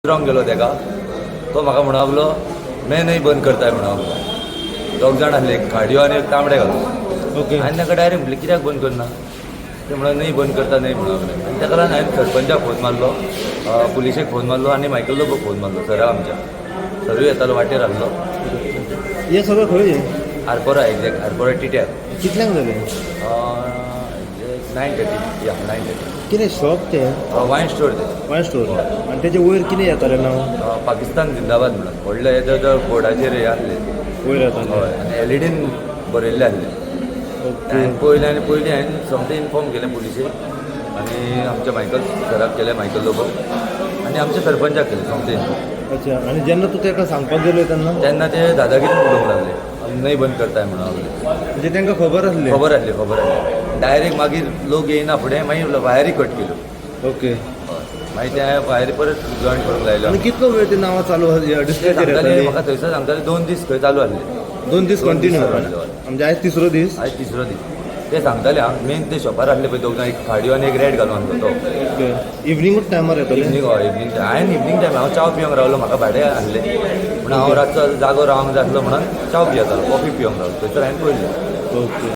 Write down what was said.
विचारूंक गेलो तेका, तो म्हाका म्हणूंक लागलो, "मैं नहीं बंद करता," म्हणूंक लागलो. दोग जाण आसले, एक खाडयो आनी एक तांबडे घालून. हांवें ताका डायरेक्ट म्हटलें, कित्याक बंद करना? ते म्हणून नहीं बंद करता, नहीं म्हणूंक लागले. आनी ताका लागून हांवें सरपंचाक फोन मारलो, पुलिशेक फोन मारलो आनी मायकल लोबोक फोन मारलो. सरा, आमच्या सरूय येतालो, वाटेर आसलो. हे सगळं खंय? आरपोरा, एक्झॅक्ट आरपोरा टिट्यार. कितल्यांक जालें? एक्झॅक्ट 9:30, या, 9:30. कितें शॉप तें? वायन स्टोर ते. वायन स्टोर. आनी तेजे वयर कितें येतालें नांव? पाकिस्तान जिंदाबाद म्हणून व्हडले हे ते बोर्डाचेर हे आसले. वयर येतालें? हय, आनी एलईडीन बरयल्लें आसलें. हांवें पयलें आनी पयलीं हांवें सोमतें इन्फॉर्म केलें पुलिशेक आनी आमच्या मायकल सराक केलें, मायकल लोबो, आनी आमच्या सरपंचाक केलें सोमतें इन्फॉर्म. अच्छा, आनी जेन्ना तूं ताका सांगपाक गेलो तेन्ना? तेन्ना ते दादागिरी उलोवंक लागले, नहीं बंद करताय म्हणून लागले. म्हणजे तांकां खबर आसली? खबर आसली, खबर आसली. डायरेक्ट मागीर लोक येयना फुडें मागीर वायरी कट केल्यो. हय, मागीर ते वायरी परत जॉईन करूंक लायलो. आनी कितलो वेळ ते नांवां चालू ते डिस्प्लेचेर सांगताले येताली? म्हाका थंयसर सांगताले, 2 दीस खंय चालू आसले. 2 दीस? 2 दीस कंटिन्यू? चालू आसले, हय. म्हणजे आयज तिसरो दीस. आयज तिसरो दीस. ते सांगताले. हांव मेन ते शॉपार आसले पळय दोग जाण, एक खाडयो आनी एक रेड घालून आसलो तो. ओके, इवनिंगूच टायमार येतले? इवनींग, हय, इवनींग. हांवें इवनींग टायम हांव च्याव पिवंक रावलो. म्हाका भाडें आसलें म्हणून हांव रातचो जागो रावंक जाय आसलो म्हणून च्याव पियेतालो, कॉफी पिवंक रावलो. थंयसर हांवें पळयलें. ओके.